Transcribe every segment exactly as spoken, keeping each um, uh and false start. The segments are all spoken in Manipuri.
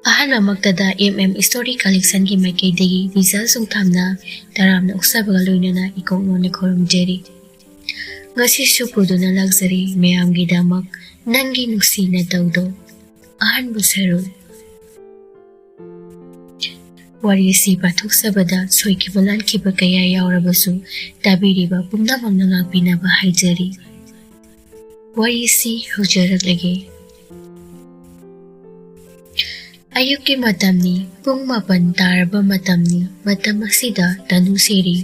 ꯑꯍꯥꯟꯕꯃꯛꯇꯗ M M Story Collectionꯒꯤ ꯃꯥꯏꯀꯩꯗꯒꯤ ꯔꯤꯖꯜ ꯁꯨꯡꯊꯥꯝꯅ ꯇꯔꯥꯝꯅ ꯑꯣꯛꯆꯕꯒ ꯂꯣꯏꯅꯅ ꯏꯀꯣꯛ ꯅꯣꯟꯅ ꯈꯨꯔꯨꯝꯖꯔꯤ꯫ ꯉꯁꯤꯁꯨ ꯄꯨꯗꯨꯅ ꯂꯥꯛꯆꯔꯤ ꯃꯌꯥꯝꯒꯤꯗꯃꯛ ꯅꯪꯒꯤ ꯅꯨꯡꯁꯤ ꯅꯇꯧꯗꯣ꯫ ꯑꯍꯥꯟꯕ ꯁꯔꯨꯛ꯫ ꯋꯥꯔꯤ ꯑꯁꯤ ꯄꯥꯊꯣꯛꯆꯕꯗ ꯁꯣꯏꯈꯤꯕ ꯂꯥꯟꯈꯤꯕ ꯀꯌꯥ ꯌꯥꯎꯔꯕꯁꯨ ꯇꯥꯕꯤꯔꯤꯕ ꯄꯨꯝꯅꯃꯛꯅ ꯉꯥꯛꯄꯤꯅꯕ ꯍꯥꯏꯖꯔꯤ꯫ ꯋꯥꯔꯤꯁꯤ ꯍꯧꯖꯔꯛꯂꯒꯦ꯫ ꯑꯌꯨꯛꯀꯤ ꯃꯇꯝꯅꯤ, ꯄꯨꯡ ꯃꯥꯄꯟ ꯇꯥꯔꯕ ꯃꯇꯝꯅꯤ꯫ ꯃꯇꯝ ꯑꯁꯤꯗ ꯇꯅꯨꯁꯦꯔꯤ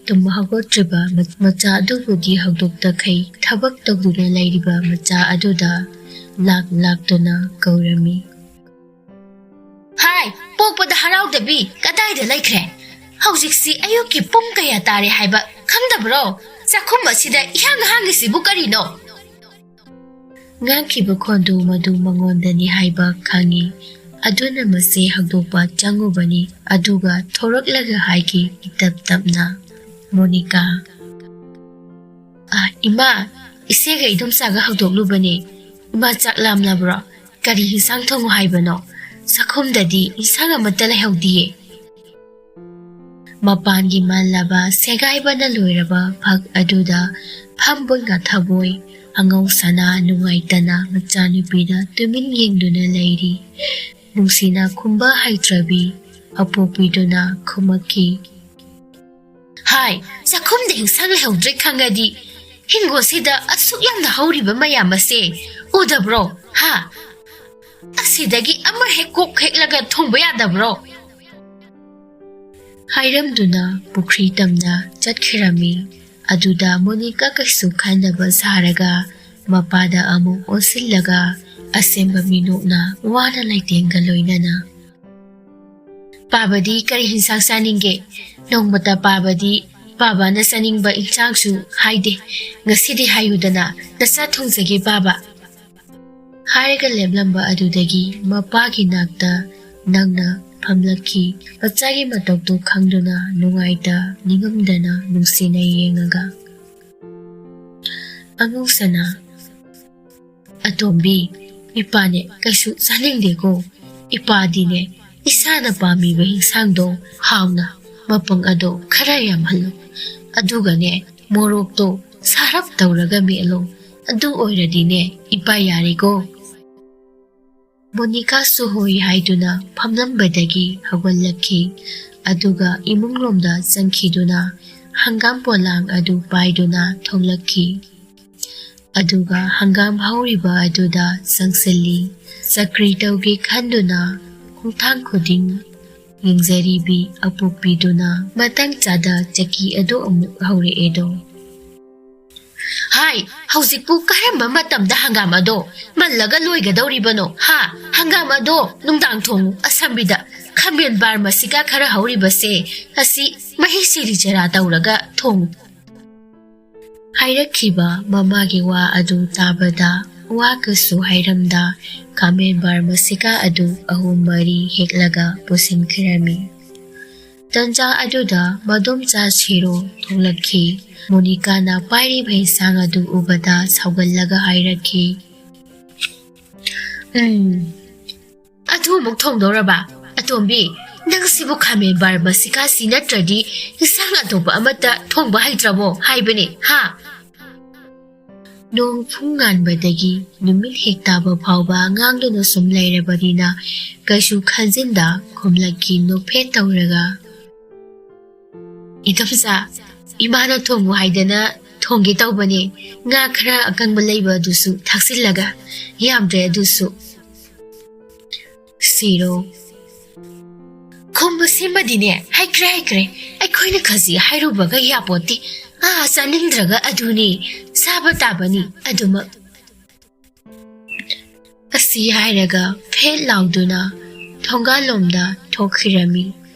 ꯇꯨꯝꯕ ꯍꯧꯒꯠꯇ꯭ꯔꯤꯕ ꯃ-, ꯃꯆꯥ ꯑꯗꯨꯕꯨꯗꯤ ꯍꯧꯗꯣꯛꯇꯈꯩ ꯊꯕꯛ ꯇꯧꯗꯨꯅ ꯂꯩꯔꯤꯕ ꯃꯆꯥ ꯑꯗꯨꯗ ꯂꯥꯛ ꯂꯥꯛꯇꯨꯅ ꯀꯧꯔꯝꯃꯤ꯫ ꯍꯥꯏ, ꯄꯣꯛꯄꯗ ꯍꯔꯥꯎꯗꯕꯤ ꯀꯗꯥꯏꯗ ꯂꯩꯈ꯭ꯔꯦ? ꯍꯧꯖꯤꯛꯁꯤ ꯑꯌꯨꯛꯀꯤ ꯄꯨꯡ ꯀꯌꯥ ꯇꯥꯔꯦ ꯍꯥꯏꯕ ꯈꯪꯗꯕ꯭ꯔꯣ? ꯆꯥꯛꯈꯨꯝ ꯑꯁꯤꯗ ꯏꯍꯥꯡ ꯍꯥꯡꯉꯤꯁꯤꯕꯨ ꯀꯔꯤꯅꯣ? ꯉꯥꯡꯈꯤꯕ ꯈꯣꯟꯗꯨ ꯃꯗꯨ ꯃꯉꯣꯟꯗꯅꯤ ꯍꯥꯏꯕ ꯈꯪꯉꯤ꯫ ꯑꯗꯨꯅ ꯃꯁꯦ ꯍꯧꯗꯣꯛꯄ ꯆꯪꯉꯨꯕꯅꯤ, ꯑꯗꯨꯒ ꯊꯣꯔꯛꯂꯒ ꯍꯥꯏꯈꯤ ꯏꯇꯞ ꯇꯞꯅ, "ꯃꯣꯅꯤꯀꯥ꯫" "ꯑ, ꯏꯃꯥ, ꯏꯆꯦꯒ ꯏꯗꯣꯝꯆꯥꯒ ꯍꯧꯗꯣꯛꯂꯨꯕꯅꯦ꯫ ꯏꯃꯥ, ꯆꯥꯛ ꯂꯥꯝꯂꯕ꯭ꯔꯣ? ꯀꯔꯤ ꯏꯟꯁꯥꯡ ꯊꯣꯡꯉꯨ ꯍꯥꯏꯕꯅꯣ? ꯆꯥꯛꯈꯨꯝꯗꯗꯤ ꯏꯟꯁꯥꯡ ꯑꯃꯠꯇ ꯂꯩꯍꯧꯗꯤꯌꯦ꯫" ꯃꯄꯥꯟꯒꯤ ꯃꯥꯜꯂꯕ ꯁꯦꯒꯥꯏꯕꯅ ꯂꯣꯏꯔꯕ ꯐꯛ ꯑꯗꯨꯗ ꯐꯝꯕꯣꯏ ꯉꯥꯊꯕꯣꯏ ꯑꯉꯧ ꯁꯅꯥ ꯅꯨꯡꯉꯥꯏꯇꯅ ꯃꯆꯥꯅꯨꯄꯤꯗ ꯇꯨꯃꯤꯟ ꯌꯦꯡꯗꯨꯅ ꯂꯩꯔꯤ꯫ ꯅꯨꯡꯁꯤꯅ ꯈꯨꯝꯕ ꯍꯩꯇ꯭ꯔꯕꯤ ꯑꯄꯣꯛꯄꯤꯗꯨꯅ ꯈꯨꯝꯃꯛꯈꯤ, "ꯍꯥꯏ, ꯆꯥꯛꯈꯨꯝꯗ ꯏꯟꯁꯥꯡ ꯂꯩꯍꯧꯗ꯭ꯔꯦ ꯈꯪꯉꯗꯤ ꯍꯤꯡꯒꯣꯜꯁꯤꯗ ꯑꯁꯨꯛ ꯌꯥꯝꯅ ꯍꯧꯔꯤꯕ ꯃꯌꯥꯝ ꯑꯁꯦ ꯎꯗꯕ꯭ꯔꯣ? ꯍꯥ? ꯑꯁꯤꯗꯒꯤ ꯑꯃ ꯍꯦꯛ ꯀꯣꯛ ꯍꯦꯛꯂꯒ ꯊꯣꯡꯕ ꯌꯥꯗꯕ꯭ꯔꯣ?" ꯍꯥꯏꯔꯝꯗꯨꯅ ꯄꯨꯈ꯭ꯔꯤ ꯇꯝꯅ ꯆꯠꯈꯤꯔꯝꯃꯤ꯫ ꯑꯗꯨꯗ ꯃꯣꯅꯤꯀꯥ ꯀꯩꯁꯨ ꯈꯟꯗꯕ ꯁꯥꯔꯒ ꯃꯄꯥꯗ ꯑꯃꯨꯛ ꯑꯣꯟꯁꯤꯜꯂꯒ ꯑꯁꯦꯡꯕ ꯃꯤꯅꯣꯛꯅ ꯋꯥꯅ ꯂꯩꯇꯦꯡꯒ ꯂꯣꯏꯅꯅ, "ꯄꯥꯕꯗꯤ ꯀꯔꯤ ꯍꯤꯟꯁꯥꯡ ꯆꯥꯅꯤꯡꯒꯦ? ꯅꯣꯡꯃꯇ ꯄꯥꯕꯗꯤ ꯄꯥꯕꯅ ꯆꯥꯅꯤꯡꯕ ꯏꯟꯁꯥꯡꯁꯨ ꯍꯥꯏꯗꯦ꯫ ꯉꯁꯤꯗꯤ ꯍꯥꯏꯌꯨꯗꯅ, ꯅꯆꯥ ꯊꯣꯡꯖꯒꯦ ꯄꯥꯕ꯫" ꯍꯥꯏꯔꯒ ꯂꯦꯞꯂꯝꯕ ꯑꯗꯨꯗꯒꯤ ꯃꯄꯥꯒꯤ ꯅꯥꯛꯇ ꯅꯪꯅ ꯐꯝꯂꯛꯈꯤ꯫ ꯃꯆꯥꯒꯤ ꯃꯇꯧꯗꯨ ꯈꯪꯗꯨꯅ ꯅꯨꯡꯉꯥꯏꯇ ꯅꯤꯡꯉꯝꯗꯅ ꯅꯨꯡꯁꯤꯅ ꯌꯦꯡꯉꯒ, "ꯑꯉꯧꯁꯅꯥ, ꯑꯇꯣꯝꯕꯤ, ꯏꯄꯥꯅꯦ ꯀꯩꯁꯨ ꯆꯥꯅꯤꯡꯗꯦꯀꯣ꯫ "ꯏꯄꯥꯗꯤꯅꯦ, ꯏꯁꯥꯅ ꯄꯥꯝꯃꯤꯕ ꯍꯤꯟꯁꯥꯡꯗꯣ ꯍꯥꯎꯅ ꯃꯄꯪ ꯑꯗꯣ ꯈꯔ ꯌꯥꯝꯍꯜꯂꯨ, ꯑꯗꯨꯒꯅꯦ, ꯃꯣꯔꯣꯛꯇꯣ ꯁꯥꯔꯞ ꯇꯧꯔꯒ ꯃꯦꯠꯂꯣ, ꯑꯗꯨ ꯑꯣꯏꯔꯗꯤꯅꯦ ꯏꯄꯥ ꯌꯥꯔꯦꯀꯣ"꯫ ꯃꯣꯅꯤꯀꯥꯁꯨ ꯍꯣꯏ ꯍꯥꯏꯗꯨꯅ ꯐꯝꯂꯝꯕꯗꯒꯤ ꯍꯧꯒꯠꯂꯛꯈꯤ, ꯑꯗꯨꯒ ꯏꯃꯨꯡꯂꯣꯝꯗ ꯆꯪꯈꯤꯗꯨꯅ ꯍꯪꯒꯥꯝ ꯄꯣꯂꯥꯡ ꯑꯗꯨ ꯄꯥꯏꯗꯨꯅ ꯊꯣꯛꯂꯛꯈꯤ꯫ ꯑꯗꯨꯒ ꯍꯪꯒꯥꯝ ꯍꯧꯔꯤꯕ ꯑꯗꯨꯗ ꯆꯪꯁꯤꯜꯂꯤ꯫ ꯆꯀ꯭ꯔꯤ ꯇꯧꯒꯦ ꯈꯟꯗꯨꯅ ꯈꯣꯡꯊꯥꯡ ꯈꯨꯗꯤꯡ ꯌꯦꯡꯖꯔꯤꯕꯤ ꯑꯄꯣꯛꯄꯤꯗꯨꯅ ꯃꯇꯥꯡ ꯆꯥꯗ ꯆꯀꯤ ꯑꯗꯨ ꯑꯃꯨꯛ ꯍꯧꯔꯛꯑꯦꯗꯣ꯫ "ꯍꯥꯏ, ꯍꯧꯖꯤꯛꯄꯨ ꯀꯔꯝꯕ ꯃꯇꯝꯗ ꯍꯪꯒꯥꯝ ꯑꯗꯣ ꯃꯜꯂꯒ ꯂꯣꯏꯒꯗꯧꯔꯤꯕꯅꯣ? ꯍꯥ? ꯍꯪꯒꯥꯝ ꯑꯗꯣ ꯅꯨꯡꯗꯥꯡ ꯊꯣꯡꯉꯨ, ꯑꯁꯝꯕꯤꯗ ꯈꯥꯃꯦꯟ ꯕꯥꯔꯃꯥꯁꯤꯀꯥ ꯈꯔ ꯍꯧꯔꯤꯕꯁꯦ, ꯑꯁꯤ ꯃꯍꯤ ꯁꯤꯔꯤ ꯆꯦꯔꯥ ꯇꯧꯔꯒ ꯊꯣꯡꯉꯨ"꯫ ꯍꯥꯏꯔꯛꯈꯤꯕ ꯃꯃꯥꯒꯤ ꯋꯥ ꯑꯗꯨ ꯇꯥꯕꯗ ꯋꯥ ꯀꯩꯁꯨ ꯍꯥꯏꯔꯝꯗ ꯈꯥꯃꯦꯟ ꯕꯥꯔꯃꯥꯁꯤꯀꯥ ꯑꯗꯨ ꯑꯍꯨꯝ ꯃꯔꯤ ꯍꯦꯛꯂꯒ ꯄꯨꯁꯤꯟꯈꯤꯔꯝꯃꯤ꯫ ꯇꯟꯖꯥ ꯑꯗꯨꯗ ꯃꯗꯣꯝꯆꯥ ꯁꯤꯔꯣ ꯊꯣꯛꯂꯛꯈꯤ꯫ ꯃꯣꯅꯤꯀꯥꯅ ꯄꯥꯏꯔꯤꯕ ꯍꯤꯟꯁꯥꯡ ꯑꯗꯨ ꯎꯕꯗ ꯁꯥꯎꯒꯜꯂꯒ ꯍꯥꯏꯔꯛꯈꯤ, "ꯎꯝ, ꯑꯗꯨ ꯑꯃꯨꯛ ꯊꯣꯡꯗꯧꯔꯕ? ꯑꯇꯣꯝꯕꯤ, ꯅꯪꯁꯤꯕꯨ ꯈꯥꯃꯦꯟ ꯕꯥꯔꯃꯥꯁꯤꯀꯥꯁꯤ ꯅꯠꯇ꯭ꯔꯗꯤ ꯏꯟꯁꯥꯡ ꯑꯇꯣꯞꯄ ꯑꯃꯠꯇ ꯊꯣꯡꯕ ꯍꯩꯇ꯭ꯔꯕꯣ ꯍꯥꯏꯕꯅꯦ, ꯍꯥ?" ꯅꯣꯡ ꯄꯨꯡ ꯉꯥꯟꯕꯗꯒꯤ ꯅꯨꯃꯤꯠ ꯍꯦꯛ ꯇꯥꯕ ꯐꯥꯎꯕ ꯉꯥꯡꯗꯨꯅ ꯁꯨꯝ ꯂꯩꯔꯕꯅꯤꯅ ꯀꯩꯁꯨ ꯈꯟꯖꯤꯟꯗ ꯈꯨꯝꯂꯛꯈꯤ ꯅꯣꯛꯐꯦꯠ ꯇꯧꯔꯒ꯫ "ꯏꯗꯣꯝꯆꯥ, ꯏꯃꯥꯅ ꯊꯣꯡꯉꯨ ꯍꯥꯏꯗꯅ ꯊꯣꯡꯒꯦ ꯇꯧꯕꯅꯦ꯫ ꯉꯥ ꯈꯔ ꯑꯀꯪꯕ ꯂꯩꯕ ꯑꯗꯨꯁꯨ ꯊꯥꯛꯆꯤꯜꯂꯒ, ꯌꯥꯝꯗ꯭ꯔꯦ ꯑꯗꯨꯁꯨ"꯫ ꯁꯤꯔꯣ꯫ "ꯈꯨꯝꯕ ꯁꯤꯃꯗꯤꯅꯦ, ꯍꯩꯈ꯭ꯔꯦ, ꯍꯩꯈ꯭ꯔꯦ꯫ ꯑꯩꯈꯣꯏꯅ ꯈꯖꯤꯛ ꯍꯥꯏꯔꯨꯕꯒ ꯌꯥꯄꯣꯠꯇꯦ꯫ ꯑꯥ, ꯆꯥꯅꯤꯡꯗ꯭ꯔꯒ ꯑꯗꯨꯅꯤ, ꯆꯥꯕ ꯇꯥꯕꯅꯤ ꯑꯗꯨꯃꯛ"꯫ ꯑꯁꯤ ꯍꯥꯏꯔꯒ ꯐꯦꯠ ꯂꯥꯎꯗꯨꯅ ꯊꯣꯡꯒꯥꯜꯂꯣꯝꯗ ꯊꯣꯛꯈꯤꯔꯝꯃꯤ꯫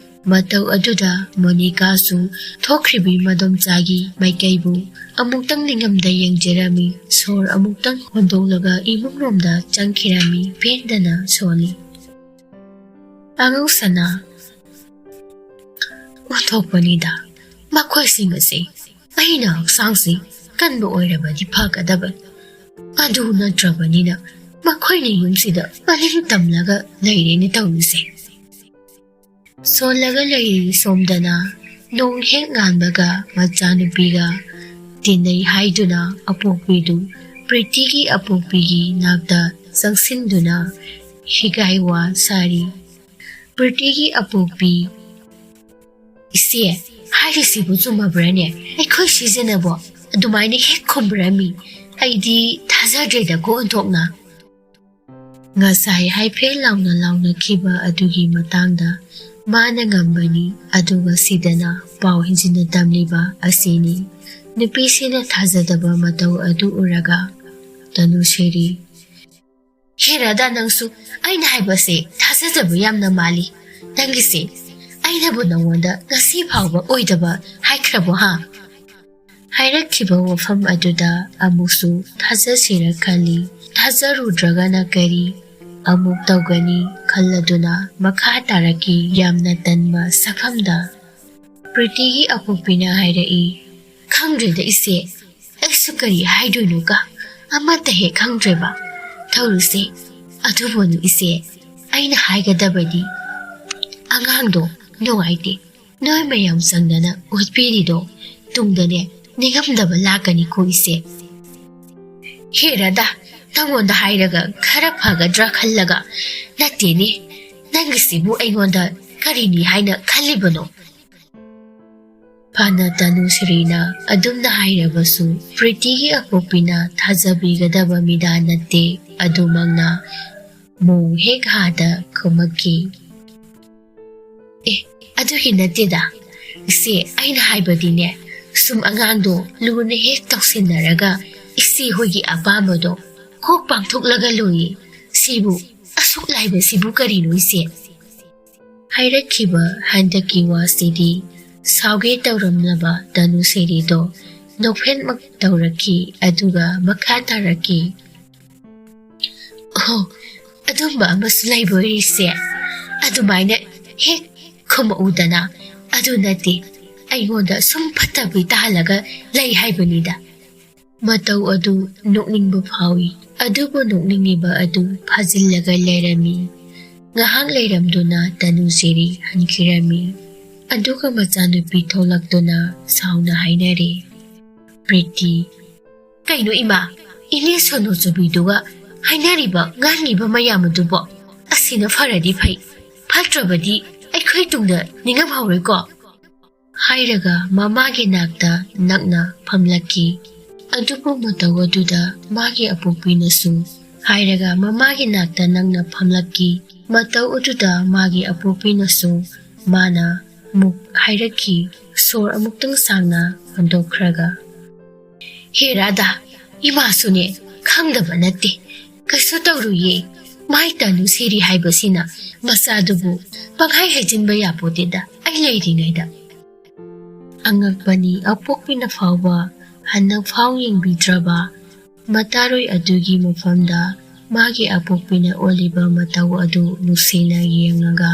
ꯃꯇꯧ ꯑꯗꯨꯗ ꯃꯣꯅꯤꯀꯥꯁꯨ ꯊꯣꯛꯈ꯭ꯔꯤꯕꯤ ꯃꯗꯣꯝꯆꯥꯒꯤ ꯃꯥꯏꯀꯩꯕꯨ ꯑꯃꯨꯛꯇꯪ ꯅꯤꯡꯉꯝꯗ ꯌꯦꯡꯖꯔꯝꯃꯤ꯫ ꯁꯣꯔ ꯑꯃꯨꯛꯇꯪ ꯍꯣꯟꯗꯣꯛꯂꯒ ꯏꯃꯨꯡꯂꯣꯝꯗ ꯆꯪꯈꯤꯔꯝꯃꯤ꯫ ꯄꯦꯟꯗꯅ ꯁꯣꯜꯂꯤ꯫ ꯑꯉꯧꯁꯅꯥ꯫ "ꯑꯣꯟꯊꯣꯛꯄꯅꯤꯗ, ꯃꯈꯣꯏꯁꯤꯡ ꯑꯁꯤ꯫ ꯑꯩꯅ ꯍꯛꯆꯥꯡꯁꯤ ꯀꯟꯕ ꯑꯣꯏꯔꯕꯗꯤ ꯐꯒꯗꯕꯅꯤ꯫ ꯑꯗꯨ ꯅꯠꯇ꯭ꯔꯕꯅꯤꯅ ꯃꯈꯣꯏꯅ ꯌꯨꯝꯁꯤꯗ ꯃꯅꯤꯡ ꯇꯝꯂꯒ ꯂꯩꯔꯦꯅꯦ ꯇꯧꯔꯤꯁꯦ꯫ ꯁꯣꯜꯂꯒ ꯂꯩꯔꯤ ꯁꯣꯝꯗꯅ ꯅꯣꯡ ꯍꯦꯛ ꯉꯥꯟꯕꯒ ꯃꯆꯥꯅꯨꯄꯤꯒ ꯇꯤꯟꯅꯩ ꯍꯥꯏꯗꯨꯅ ꯑꯄꯣꯛꯄꯤꯗꯨ ꯄ꯭ꯔꯤꯇꯤꯒꯤ ꯑꯄꯣꯛꯄꯤꯒꯤ ꯅꯥꯛꯇ ꯆꯪꯁꯤꯟꯗꯨꯅ ꯍꯤꯒꯥꯏ ꯋꯥ ꯁꯥꯔꯤ꯫ ꯄ꯭ꯔꯤꯇꯤꯒꯤ ꯑꯄꯣꯛꯄꯤ, "ꯏꯆꯦ, ꯍꯥꯏꯔꯤꯁꯤꯕꯨ ꯆꯨꯝꯃꯕ꯭ꯔꯥꯅꯦ? ꯑꯩꯈꯣꯏ ꯁꯤꯖꯤꯟꯅꯕꯣ ꯑꯗꯨꯃꯥꯏꯅ ꯍꯦꯛ ꯈꯨꯝꯕ꯭ꯔꯥꯃꯤ? ꯑꯩꯗꯤ ꯊꯥꯖꯗ꯭ꯔꯦꯗꯀꯣ ꯑꯣꯟꯊꯣꯛꯅ꯫" ꯉꯁꯥꯏ ꯍꯥꯏꯐꯦꯠ ꯂꯥꯎꯅ ꯂꯥꯎꯅꯈꯤꯕ ꯑꯗꯨꯒꯤ ꯃꯇꯥꯡꯗ ꯃꯥꯅ ꯉꯝꯕꯅꯤ, ꯑꯗꯨꯒ ꯁꯤꯗꯅ ꯄꯥꯎ ꯍꯦꯟꯖꯤꯟꯅ ꯇꯝꯂꯤꯕ ꯑꯁꯤꯅꯤ꯫ ꯅꯨꯄꯤꯁꯤꯅ ꯊꯥꯖꯗꯕ ꯃꯇꯧ ꯑꯗꯨ ꯎꯔꯒ ꯇꯅꯨꯁ꯭ꯔꯤ, "ꯍꯦꯔꯥꯗ, ꯅꯪꯁꯨ ꯑꯩꯅ ꯍꯥꯏꯕꯁꯦ ꯊꯥꯖꯗꯕ ꯌꯥꯝꯅ ꯃꯥꯜꯂꯤ꯫ ꯅꯪꯒꯤꯁꯦ ꯑꯩꯅꯕꯨ ꯅꯉꯣꯟꯗ ꯉꯁꯤ ꯐꯥꯎꯕ ꯑꯣꯏꯗꯕ ꯍꯥꯏꯈ꯭ꯔꯕꯣ ꯍꯥ?" ꯍꯥꯏꯔꯛꯈꯤꯕ ꯋꯥꯐꯝ ꯑꯗꯨꯗ ꯑꯃꯨꯛꯁꯨ ꯊꯥꯖꯁꯤꯔ ꯈꯜꯂꯤ꯫ ꯊꯥꯖꯔꯨꯗ꯭ꯔꯒꯅ ꯀꯔꯤ ꯑꯃꯨꯛ ꯇꯧꯒꯅꯤ ꯈꯜꯂꯗꯨꯅ ꯃꯈꯥ ꯇꯥꯔꯛꯈꯤ ꯌꯥꯝꯅ ꯇꯟꯕ ꯁꯛꯐꯝꯗ꯫ ꯄ꯭ꯔꯤꯇꯤꯒꯤ ꯑꯄꯣꯛꯄꯤꯅ ꯍꯥꯏꯔꯛꯏ, "ꯈꯪꯗ꯭ꯔꯦꯗ ꯏꯆꯦ, ꯑꯩꯁꯨ ꯀꯔꯤ ꯍꯥꯏꯗꯣꯏꯅꯣꯒ ꯑꯃꯠꯇ ꯍꯦꯛ ꯈꯪꯗ꯭ꯔꯦꯕ ꯇꯧꯔꯤꯁꯦ꯫ ꯑꯗꯨꯕꯨꯅꯨ ꯏꯆꯦ, ꯑꯩꯅ ꯍꯥꯏꯒꯗꯕꯗꯤ ꯑꯉꯥꯡꯗꯣ ꯅꯨꯡꯉꯥꯏꯇꯦ꯫ ꯅꯣꯏ ꯃꯌꯥꯝ ꯆꯪꯗꯅ ꯎꯠꯄꯤꯔꯤꯗꯣ ꯇꯨꯡꯗꯅꯦ ꯅꯤꯡꯉꯝꯗꯕ ꯂꯥꯛꯀꯅꯤꯀꯣ ꯏꯆꯦ꯫" "ꯍꯦꯔꯥꯗ, ꯅꯪꯉꯣꯟꯗ ꯍꯥꯏꯔꯒ ꯈꯔ ꯐꯒꯗ꯭ꯔꯥ ꯈꯜꯂꯒ, ꯅꯠꯇꯦꯅꯦ, ꯅꯪꯒꯤꯁꯤꯕꯨ ꯑꯩꯉꯣꯟꯗ ꯀꯔꯤꯅꯤ ꯍꯥꯏꯅ ꯈꯜꯂꯤꯕꯅꯣ?" ꯐꯅ ꯇꯅꯨꯁ꯭ꯔꯤꯅ ꯑꯗꯨꯝꯅ ꯍꯥꯏꯔꯕꯁꯨ ꯄ꯭ꯔꯤꯇꯤꯒꯤ ꯑꯄꯣꯛꯄꯤꯅ ꯊꯥꯖꯕꯤꯒꯗꯕ ꯃꯤꯗꯥ ꯅꯠꯇꯦ꯫ ꯑꯗꯨꯃꯛꯅ ꯃꯣꯡ ꯍꯦꯛ ꯍꯥꯗ ꯈꯨꯝꯃꯛꯈꯤ, "ꯑꯦ, ꯑꯗꯨꯒꯤ ꯅꯠꯇꯦꯗ ꯏꯆꯦ, ꯑꯩꯅ ꯍꯥꯏꯕꯗꯤꯅꯦ, ꯁꯨꯝ ꯑꯉꯥꯡꯗꯣ ꯂꯨꯅ ꯍꯦꯛ ꯇꯧꯁꯤꯟꯅꯔꯒ ꯏꯆꯦ ꯍꯣꯏꯒꯤ ꯑꯄꯥꯝꯕꯗꯣ ꯀꯣꯛ ꯄꯥꯡꯊꯣꯛꯂꯒ ꯂꯣꯏꯌꯦ꯫ ꯁꯤꯕꯨ, ꯑꯁꯨꯛ ꯂꯥꯏꯕꯁꯤꯕꯨ ꯀꯔꯤꯅꯣ ꯏꯆꯦ?" ꯍꯥꯏꯔꯛꯈꯤꯕ ꯍꯟꯗꯛꯀꯤ ꯋꯥꯁꯤꯗꯤ ꯁꯥꯎꯒꯦ ꯇꯧꯔꯝꯂꯕ ꯇꯅꯨꯁ꯭ꯔꯤꯗꯣ ꯅꯣꯛꯐꯦꯠꯃꯛ ꯇꯧꯔꯛꯈꯤ, ꯑꯗꯨꯒ ꯃꯈꯥ ꯇꯥꯔꯛꯈꯤ, "ꯑꯣ, ꯑꯗꯨꯝꯕ ꯑꯃꯁꯨ ꯂꯩꯕ ꯑꯣꯏꯔꯤꯁꯦ? ꯑꯗꯨꯃꯥꯏꯅ ꯍꯦꯛ ꯈꯨꯝꯃꯛꯎꯗꯅ꯫ ꯑꯗꯨ ꯅꯠꯇꯦ, ꯑꯩꯉꯣꯟꯗ ꯁꯨꯝ ꯐꯠꯇꯕꯤ ꯇꯥꯍꯜꯂꯒ ꯂꯩ ꯍꯥꯏꯕꯅꯤꯗ꯫" ꯃꯇꯧ ꯑꯗꯨ ꯅꯣꯛꯅꯤꯡꯕ ꯐꯥꯎꯏ꯫ ꯑꯗꯨꯕꯨ ꯅꯣꯛꯅꯤꯡꯂꯤꯕ ꯑꯗꯨ ꯐꯥꯖꯤꯜꯂꯒ ꯂꯩꯔꯝꯃꯤ꯫ ꯉꯥꯏꯍꯥꯛ ꯂꯩꯔꯝꯗꯨꯅ ꯇꯅꯨ ꯆꯦꯔꯤ ꯍꯟꯈꯤꯔꯝꯃꯤ꯫ ꯑꯗꯨꯒ ꯃꯆꯥꯅꯨꯄꯤ ꯊꯣꯛꯂꯛꯇꯨꯅ ꯁꯥꯎꯅ ꯍꯥꯏꯅꯔꯦ, "ꯄ꯭ꯔꯤꯇꯤ, ꯀꯩꯅꯣ ꯏꯃꯥ, ꯏꯅꯦ ꯁꯣꯅꯨ ꯆꯨꯕꯤꯗꯨꯒ ꯍꯥꯏꯅꯔꯤꯕ ꯉꯥꯡꯉꯤꯕ ꯃꯌꯥꯝ ꯑꯗꯨꯕꯣ? ꯑꯁꯤꯅ ꯐꯔꯗꯤ ꯐꯩ, ꯐꯠꯇ꯭ꯔꯕꯗꯤ ꯑꯩꯈꯣꯏ ꯇꯨꯡꯗ ꯅꯤꯡꯉꯝꯍꯧꯔꯣꯏꯀꯣ?" ꯍꯥꯏꯔꯒ ꯃꯃꯥꯒꯤ ꯅꯥꯛꯇ ꯅꯛꯅ ꯐꯝꯂꯛꯈꯤ꯫ ꯑꯗꯨꯕꯨ ꯃꯇꯧ ꯑꯗꯨꯗ ꯃꯥꯒꯤ ꯑꯄꯣꯛꯄꯤꯅꯁꯨ ꯍꯥꯏꯔꯒ ꯃꯃꯥꯒꯤ ꯅꯥꯛꯇ ꯅꯛꯅ ꯐꯝꯂꯛꯈꯤ꯫ ꯃꯇꯧ ꯑꯗꯨꯗ ꯃꯥꯒꯤ ꯑꯄꯣꯛꯄꯤꯅꯁꯨ ꯃꯥꯅ ꯃꯨꯛ ꯍꯥꯏꯔꯛꯈꯤ, ꯁꯣꯔ ꯑꯃꯨꯛꯇꯪ ꯁꯥꯡꯅ ꯍꯣꯟꯗꯣꯛꯈ꯭ꯔꯒ꯫ "ꯍꯦ ꯔꯥꯙꯥ, ꯏꯃꯥꯁꯨꯅꯦ ꯈꯪꯗꯕ ꯅꯠꯇꯦ, ꯀꯩꯁꯨ ꯇꯧꯔꯨꯏꯌꯦ꯫ ꯃꯥꯏ ꯇꯥꯅꯨ ꯁꯦꯔꯤ ꯍꯥꯏꯕꯁꯤꯅ ꯃꯆꯥꯗꯨꯕꯨ ꯄꯪꯍꯥꯏ ꯍꯥꯏꯖꯤꯟꯕ ꯌꯥꯄꯣꯠꯇꯦꯗ, ꯑꯩ ꯂꯩꯔꯤꯉꯩꯗ꯫" ꯑꯉꯛꯄꯅꯤ, ꯑꯄꯣꯛꯄꯤꯅ ꯐꯥꯎꯕ ꯍꯟꯗꯛ ꯐꯥꯎ ꯌꯦꯡꯕꯤꯗ꯭ꯔꯕ ꯃꯇꯥꯔꯣꯏ ꯑꯗꯨꯒꯤ ꯃꯐꯝꯗ ꯃꯥꯒꯤ ꯑꯄꯣꯛꯄꯤꯅ ꯑꯣꯜꯂꯤꯕ ꯃꯇꯧ ꯑꯗꯨ ꯅꯨꯡꯁꯤꯅ ꯌꯦꯡꯉꯒ,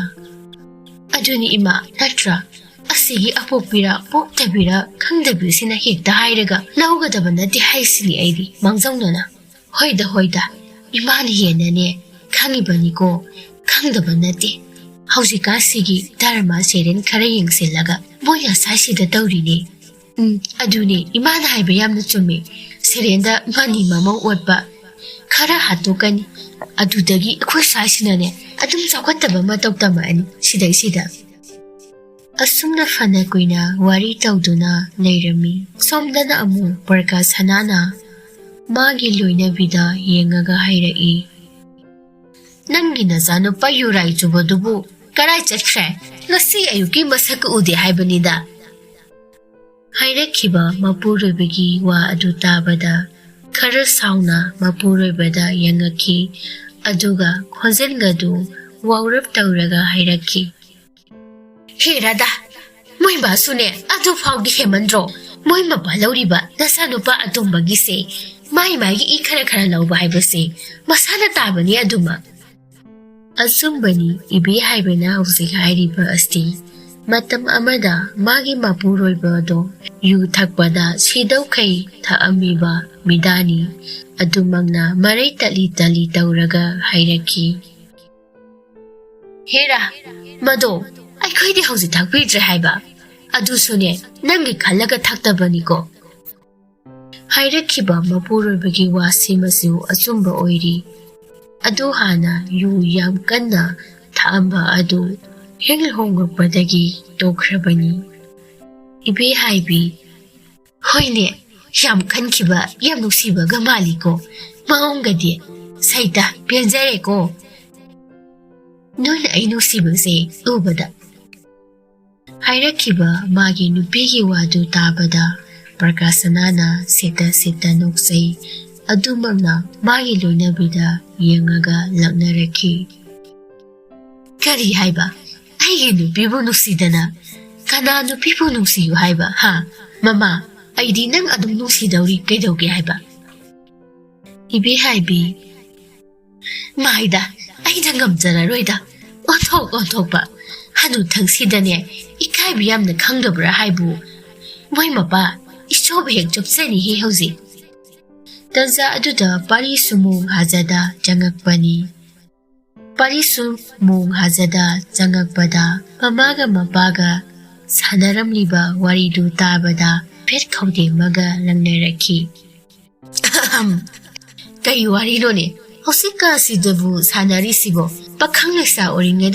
"ꯑꯗꯨꯅꯤ ꯏꯃꯥ, ꯅꯠꯇ꯭ꯔꯥ? ꯑꯁꯤꯒꯤ ꯑꯄꯣꯛꯄꯤꯔ ꯄꯣꯛꯇꯕꯤꯔ ꯈꯪꯗꯕꯤꯁꯤꯅ ꯍꯦꯛꯇ ꯍꯥꯏꯔꯒ ꯂꯧꯒꯗꯕ ꯅꯠꯇꯦ ꯍꯥꯏꯁꯤꯅꯤ ꯑꯩꯗꯤ ꯃꯥꯡꯖꯧꯅꯅ꯫ ꯍꯣꯏꯗ, ꯍꯣꯏꯗ, ꯏꯃꯥꯅ ꯍꯦꯟꯅꯅꯦ ꯈꯪꯉꯤꯕꯅꯤꯀꯣ, ꯈꯪꯗꯕ ꯅꯠꯇꯦ꯫ ꯍꯧꯖꯤꯛꯀꯥꯟꯁꯤꯒꯤ ꯗꯔꯃꯥ ꯁꯦꯔꯦꯟ ꯈꯔ ꯌꯦꯡꯁꯤꯜꯂꯒ ꯃꯣꯏꯅ ꯁ꯭ꯋꯥꯏꯁꯤꯗ ꯇꯧꯔꯤꯅꯦ꯫ ꯎꯝ, ꯑꯗꯨꯅꯦ, ꯏꯃꯥꯅ ꯍꯥꯏꯕ ꯌꯥꯝꯅ ꯆꯨꯝꯃꯦ꯫ ꯁꯦꯔꯦꯟꯗ ꯃꯅꯤ ꯃꯃꯧ ꯑꯣꯠꯄ ꯈꯔ ꯍꯥꯠꯇꯣꯛꯀꯅꯤ, ꯑꯗꯨꯗꯒꯤ ꯑꯩꯈꯣꯏ ꯁ꯭ꯋꯥꯏꯁꯤꯅꯅꯦ ꯑꯗꯨꯝ ꯆꯥꯎꯈꯠꯇꯕ ꯃꯇꯧ ꯇꯝꯃꯛꯑꯅꯤ ꯁꯤꯗꯩꯁꯤꯗ꯫" ꯑꯁꯨꯝꯅ ꯐꯅ ꯀꯨꯏꯅ ꯋꯥꯔꯤ ꯇꯧꯗꯨꯅ ꯂꯩꯔꯝꯃꯤ꯫ ꯁꯣꯝꯗꯅ ꯑꯃꯨꯛ ꯄ꯭ꯔꯀꯥꯁ ꯁꯅꯥꯅ ꯃꯥꯒꯤ ꯂꯣꯏꯅꯕꯤꯗ ꯌꯦꯡꯉꯒ ꯍꯥꯏꯔꯛꯏ, "ꯅꯪꯒꯤ ꯅꯆꯥꯅꯨꯄꯥ ꯌꯨꯔꯥꯏ ꯆꯨꯕꯗꯨꯕꯨ ꯀꯔꯥꯏ ꯆꯠꯈ꯭ꯔꯦ? ꯉꯁꯤ ꯑꯌꯨꯛꯀꯤ ꯃꯁꯛꯀ ꯎꯗꯦ ꯍꯥꯏꯕꯅꯤꯗ꯫" ꯍꯥꯏꯔꯛꯈꯤꯕ ꯃꯄꯨꯔꯣꯏꯕꯒꯤ ꯋꯥ ꯑꯗꯨ ꯇꯥꯕꯗ ꯈꯔ ꯁꯥꯎꯅ ꯃꯄꯨꯔꯣꯏꯕꯗ ꯌꯦꯡꯉꯛꯈꯤ, ꯑꯗꯨꯒ ꯈꯣꯟꯖꯦꯜꯒꯗꯨ ꯋꯥꯎꯔꯞ ꯇꯧꯔꯒ ꯍꯥꯏꯔꯛꯈꯤ, "ꯍꯦ ꯔꯥꯙꯥ, ꯃꯣꯏ ꯕꯥꯁꯨꯅꯦ ꯑꯗꯨ ꯐꯥꯎꯗꯤ ꯍꯦꯃꯟꯗ꯭ꯔꯣ? ꯃꯣꯏ ꯃꯄꯥ ꯂꯧꯔꯤꯕ ꯅꯆꯥꯅꯨꯄꯥ ꯑꯇꯣꯝꯕꯒꯤꯁꯦ ꯃꯥꯏ ꯃꯥꯏꯒꯤ ꯏ ꯈꯔ ꯈꯔ ꯂꯧꯕ ꯍꯥꯏꯕꯁꯦ ꯃꯁꯥꯅ ꯇꯥꯕꯅꯤ ꯑꯗꯨꯃꯛ꯫" ꯑꯆꯨꯝꯕꯅꯤ, ꯏꯕꯦ ꯍꯥꯏꯕꯅ ꯍꯧꯖꯤꯛ ꯍꯥꯏꯔꯤꯕ ꯑꯁꯤ ꯃꯇꯝ ꯑꯃꯗ ꯃꯥꯒꯤ ꯃꯄꯨꯔꯣꯏꯕ ꯑꯗꯣ ꯌꯨ ꯊꯛꯄꯗ ꯁꯤꯗꯧꯈꯩ ꯊꯛꯑꯝꯃꯤꯕ ꯃꯤꯗꯥꯅꯤ꯫ ꯑꯗꯨꯃꯛꯅ ꯃꯔꯩ ꯇꯠꯂꯤ ꯇꯠꯂꯤ ꯇꯧꯔꯒ ꯍꯥꯏꯔꯛꯈꯤ, "ꯍꯦꯔꯥ, ꯃꯗꯣ ꯑꯩꯈꯣꯏꯗꯤ ꯍꯧꯖꯤꯛ ꯊꯛꯄꯤꯗ꯭ꯔꯦ ꯍꯥꯏꯕ꯫ ꯑꯗꯨꯁꯨꯅꯦ, ꯅꯪꯒꯤ ꯈꯜꯂꯒ ꯊꯛꯇꯕꯅꯤꯀꯣ"꯫ ꯍꯥꯏꯔꯛꯈꯤꯕ ꯃꯄꯨꯔꯣꯏꯕꯒꯤ ꯋꯥꯁꯤꯃꯁꯨ ꯑꯆꯨꯝꯕ ꯑꯣꯏꯔꯤ꯫ ꯑꯗꯨ ꯍꯥꯟꯅ ꯌꯨ ꯌꯥꯝ ꯀꯟꯅ ꯊꯛꯑꯝꯕ ꯑꯗꯨ ꯍꯦꯛ ꯂꯨꯍꯣꯡꯂꯛꯄꯗꯒꯤ ꯇꯣꯛꯈ꯭ꯔꯕꯅꯤ꯫ ꯏꯕꯦ ꯍꯥꯏꯕꯤ, "ꯍꯣꯏꯅꯦ, ꯌꯥꯝ ꯈꯟꯈꯤꯕ, ꯌꯥꯝ ꯅꯨꯡꯁꯤꯕꯒ ꯃꯥꯜꯂꯤꯀꯣ꯫ ꯃꯑꯣꯡꯒꯗꯤ ꯁꯩꯇ ꯄꯦꯟꯖꯔꯦꯀꯣ꯫ ꯅꯣꯏꯅ ꯑꯩ ꯅꯨꯡꯁꯤꯕꯁꯦ ꯎꯕꯗ"꯫ ꯍꯥꯏꯔꯛꯈꯤꯕ ꯃꯥꯒꯤ ꯅꯨꯄꯤꯒꯤ ꯋꯥꯗꯨ ꯇꯥꯕꯗ ꯄ꯭ꯔꯀꯥꯁꯅꯥꯅ ꯁꯤꯠꯇ ꯁꯤꯠꯇ ꯅꯣꯛꯆꯩ꯫ ꯑꯗꯨꯃꯛꯅ ꯃꯥꯒꯤ ꯂꯣꯏꯅꯕꯤꯗ ꯌꯦꯡꯉꯒ ꯂꯛꯅꯔꯛꯈꯤ꯫ "ꯀꯔꯤ ꯍꯥꯏꯕ? ꯑꯩꯒꯤ ꯅꯨꯄꯤꯕꯨ ꯅꯨꯡꯁꯤꯗꯅ ꯀꯅꯥ ꯅꯨꯄꯤꯕꯨ ꯅꯨꯡꯁꯤꯌꯨ ꯍꯥꯏꯕ, ꯍꯥ? ꯃꯃꯥ, ꯑꯩꯗꯤ ꯅꯪ ꯑꯗꯨꯝ ꯅꯨꯡꯁꯤꯗꯧꯔꯤ, ꯀꯩꯗꯧꯒꯦ ꯍꯥꯏꯕ?" ꯏꯕꯦ ꯍꯥꯏꯕꯤ, "ꯃꯥꯏꯗ, ꯑꯩꯗ ꯉꯝꯖꯔꯔꯣꯏꯗ꯫ ꯑꯣꯟꯊꯣꯛ ꯑꯣꯟꯊꯣꯛꯄ꯫ ꯍꯅꯨꯊꯪꯁꯤꯗꯅꯦ, ꯏꯀꯥꯏꯕ ꯌꯥꯝꯅ ꯈꯪꯗꯕ꯭ꯔꯥ ꯍꯥꯏꯕꯨ? ꯃꯣꯏ ꯃꯄꯥ, ꯏꯆꯣꯞ ꯍꯦꯛ ꯆꯣꯞꯆꯅꯤꯍꯦ ꯍꯧꯖꯤꯛ"꯫ ꯇꯟꯖꯥ ꯑꯗꯨꯗ ꯄꯥꯔꯤꯁꯨ ꯃꯣꯡ ꯍꯥꯖꯗ ꯆꯪꯉꯛꯄꯅꯤ꯫ ꯄꯥꯔꯤꯁꯨ ꯃꯣꯡ ꯍꯥꯖꯗ ꯆꯪꯉꯛꯄꯗ ꯃꯃꯥꯒ ꯃꯄꯥꯒ ꯁꯥꯟꯅꯔꯝꯂꯤꯕ ꯋꯥꯔꯤꯗꯨ ꯇꯥꯕꯗ ꯐꯦꯠ ꯈꯧꯗꯦꯝꯃꯒ ꯂꯪꯅꯔꯛꯈꯤ꯫ "ꯑꯍꯝ, ꯀꯔꯤ ꯋꯥꯔꯤꯅꯣꯅꯦ? ꯍꯧꯖꯤꯛꯀꯥꯟꯁꯤꯗꯕꯨ ꯁꯥꯟꯅꯔꯤꯁꯤꯕꯣ? ꯄꯥꯈꯪ ꯂꯩꯁꯥ ꯑꯣꯏꯔꯤꯉꯩꯗ